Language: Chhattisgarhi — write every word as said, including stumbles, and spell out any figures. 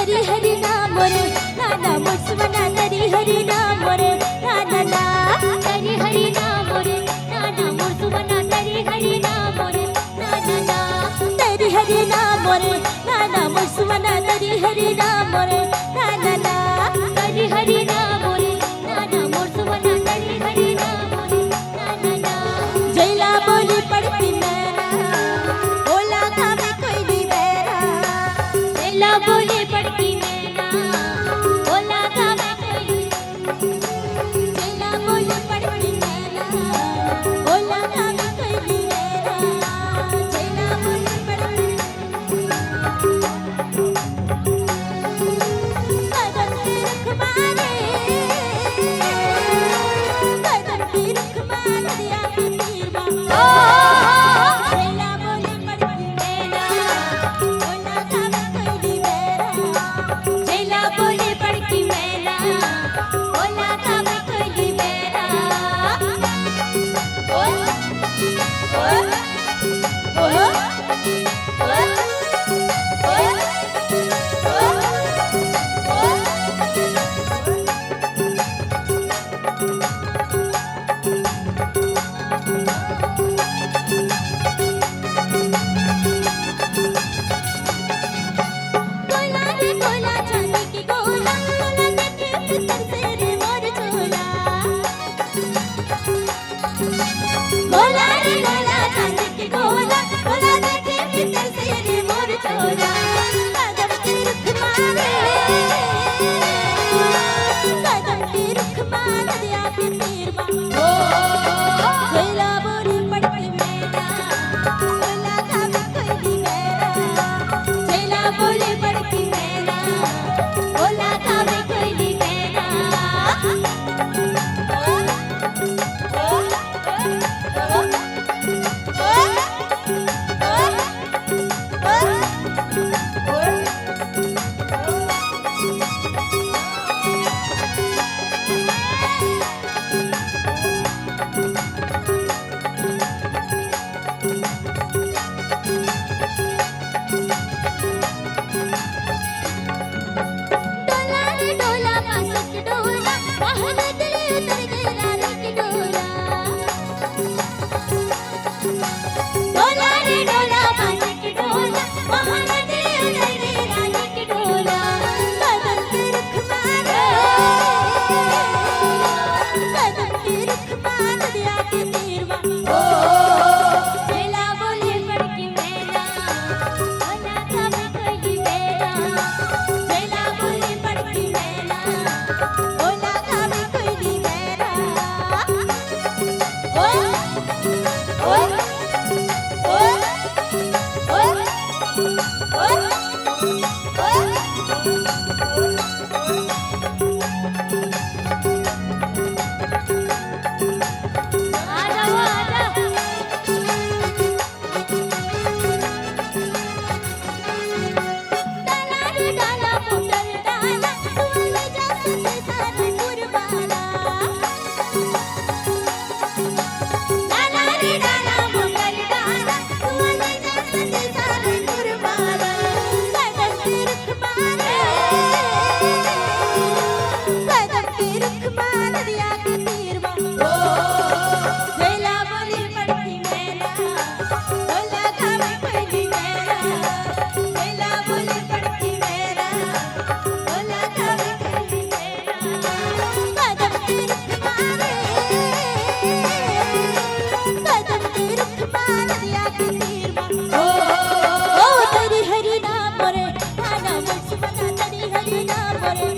तरी हरी ना मोरे नाना मोर सुमना, तरी हरी ना मोरे नाना ना। तरी हरी ना मोरे नाना मोर सुमना, तरी हरी ना मोरे नाना ना। तरी हरी ना मोरे नाना मोर सुमना, तरी हरी ना मोरे नाना ना। तरी हरी ना मोरे नाना मोर सुमना, तरी हरी ना मोरे नाना ना। जैला बोली पड़ती मैना, ओला गावे कोई नी बैरा। जैला बोली पड़ती मैना, ओला गावे कोई नी। जैला बोली पड़ती मैना, ओला गावे कोई नी बैरा। जैला बोली पड़ती कदम के रुख मारे, कदम के रुख मारे, दिया के तीर बा। ओ, झेला बोले पड़की मैना, ओला गावे कोई नी बैरा। झेला बोले पड़की मैना, ओला गावे कोई नी बैरा। ओ, ओ, ओ। गोला रे गोला, चांदी के गोला, गोला देखे भीतर से रे मोर झोला। गोला रे गोला, चांदी के गोला, गोला देखे भीतर से रे मोर झोला। कदम के रुख मारे, कदम के रुख मारे, दरिया के तीर बा। ओ, झेला बोली पड़की मैना, ओला गावे कोई नी बैरा। झेला बोली पड़की मैना, ओला गावे कोई नी बैरा। डोला रे डोला, बांसुरी डोला, बाहर दिल उतर गए रानी की डोला। डोला रे डोला, बांसुरी डोला, बाहर दिल उतर गए रानी की डोला। कदम के रुख मारे, कदम के रुख मारे, दरिया के तीर बा। ओ, झेला बोली पड़की मैना, ओला गावे कोई नी बैरा। झेला बोली पड़की मैना, ओला गावे कोई नी बैरा। ओ, ओ, ओ, ओ, ओ, ओ। आ जाओ, आ जाओ। डाला रे डाला मोटर डाला, तू ले जा सती सारे पुरवाला। डाला रे डाला मोटर डाला, तू ले जा सती सारे पुरवाला। कदम के रुख मारे, कदम के रुख मारे, दरिया के तीर बा। ओ, झेला बोली पड़की मैना, ओला गावे कोई नी बैरा। झेला बोली पड़की मैना, ओला गावे कोई नी बैरा। कदम के रुख मारे, कदम के रुख मारे, दरिया के तीर बा। ओ, ओ, तरी हरी ना मोरे, नाना मोर सुमना, तरी हरी ना मोरे।